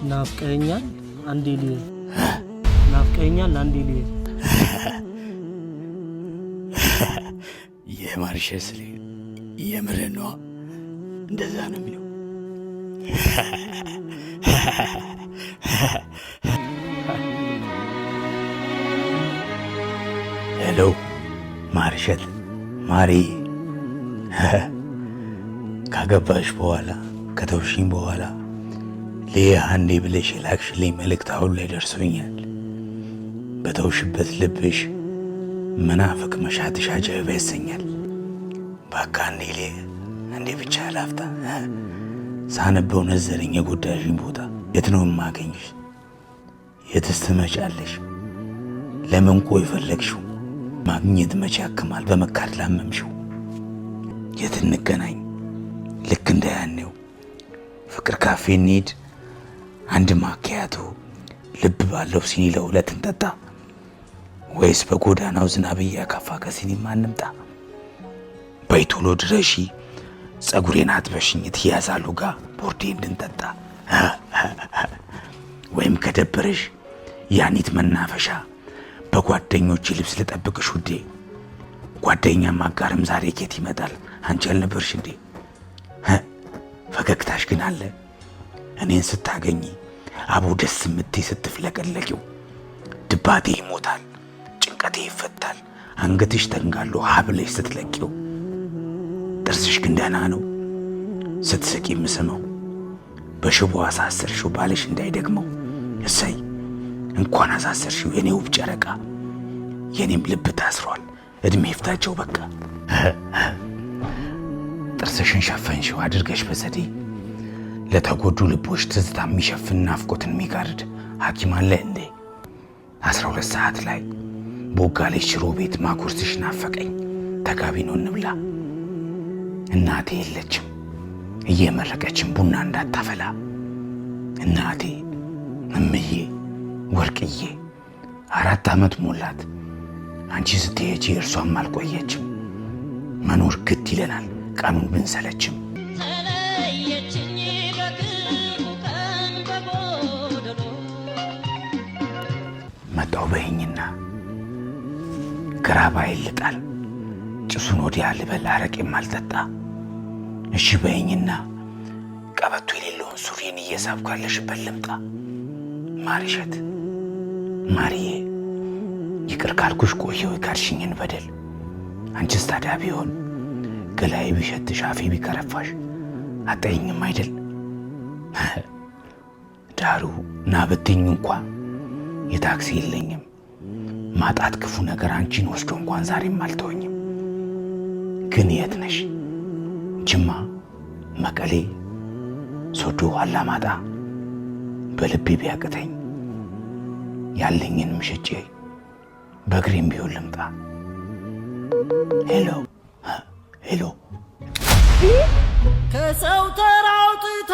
ናፍቀኸኛል አንዴ ልይ፣ ናፍቀኸኛል አንዴ ልይ። የማርሸስ የምር ነዋ። እንደዛ ነው የሚለው። Hello ማርሸት ማሪ፣ ካገባሽ በኋላ፣ ከተውሽኝ በኋላ ልየ አንዴ ብለሽ የላክሽልኝ መልእክት አሁን ላይ ደርሶኛል። በተውሽበት ልብሽ መናፍቅ መሻትሽ አጃኢብ ያሰኛል። ባካ አንዴ ልየ፣ አንዴ ብቻ ላፍታ። ሳነበው ነዘረኝ የጎዳሽኝ ቦታ። የት ነው የማገኝሽ? የትስ ትመጫለሽ? ለምን ቆይ ፈለግሽው? ማግኘት መቼ ያክማል በመካድ ላመምሽው። የት እንገናኝ? ልክ እንደ ያኔው ፍቅር ካፌ እንሂድ፣ አንድ ማኪያቶ ልብ ባለው ሲኒ ለሁለት እንጠጣ፣ ወይስ በጎዳናው ዝናብ እያካፋ ከሲኒማ እንምጣ? በይ ቶሎ ድረሺ፣ ጸጉሬን አጥበሽኝ ትያዛሉ ጋ ቦርዴ እንድንጠጣ፣ ወይም ከደበረሽ ያኒት መናፈሻ በጓደኞች ልብስ ልጠብቅሽ ውዴ። ጓደኛ ማጋርም ዛሬ ኬት ይመጣል? አንቺ አልነበርሽ እንዴ? ፈገግታሽ ግን አለ። እኔን ስታገኚ አቦ ደስ የምትይ ስትፍለቀለቂው ድባቴ ይሞታል፣ ጭንቀቴ ይፈታል። አንገትሽ ተንጋሎ ሀብለሽ ስትለቂው ጥርስሽ ግን ደህና ነው። ስትስቂ የምስመው በሽቦ አሳሰርሽው ባልሽ እንዳይደግመው። እሰይ እንኳን አሳሰርሽው የኔ ውብ ጨረቃ። የኔም ልብ ታስሯል። እድሜ ይፍታቸው በቃ። ጥርስሽን ሸፈንሽው አድርገሽ በዘዴ፣ ለተጎዱ ልቦች ትዝታ የሚሸፍን ናፍቆትን የሚጋርድ ሐኪም አለ እንዴ? 12 ሰዓት ላይ ቦጋሌ ሽሮ ቤት ማኩርስሽ ናፈቀኝ። ተጋቢ ነው እንብላ። እናቴ የለችም፣ እየመረቀችን ቡና እንዳታፈላ። እናቴ እምዬ ወርቅዬ 4 ዓመት ሞላት። አንቺ ስትሄጂ እርሷም አልቆየችም። መኖር ግድ ይለናል ቀኑን ብንሰለችም። ተለየችኝ በክፉ ቀን በጎደሎ። መጣው በይኝና ግራ ባይል ልጣል፣ ጭሱን ወዲያ ልበል፣ አረቄም አልጠጣ። እሺ በይኝና ቀበቶ የሌለውን ሱሪን እየሳብኩ ያለሽበት ልምጣ። ማርሸት ማርዬ፣ ይቅር ካልኩሽ ቆየው የካድሽኝን በደል። አንቺስ ታዲያ ቢሆን ገላዬ ቢሸትሽ አፌ ቢከረፋሽ አጠይኝም አይደል? ዳሩ ና ብትኝ እንኳ የታክሲ የለኝም። ማጣት ክፉ ነገር አንቺን ወስዶ እንኳን ዛሬም አልተወኝም። ግን የት ነሽ? ጅማ፣ መቀሌ፣ ሶዶ፣ አላማጣ። በልቤ ቢያቅተኝ ያለኝንም ሸጬ በእግሬም ቢሆን ልምጣ። Hello hello። ከሰው ተራውጥቶ።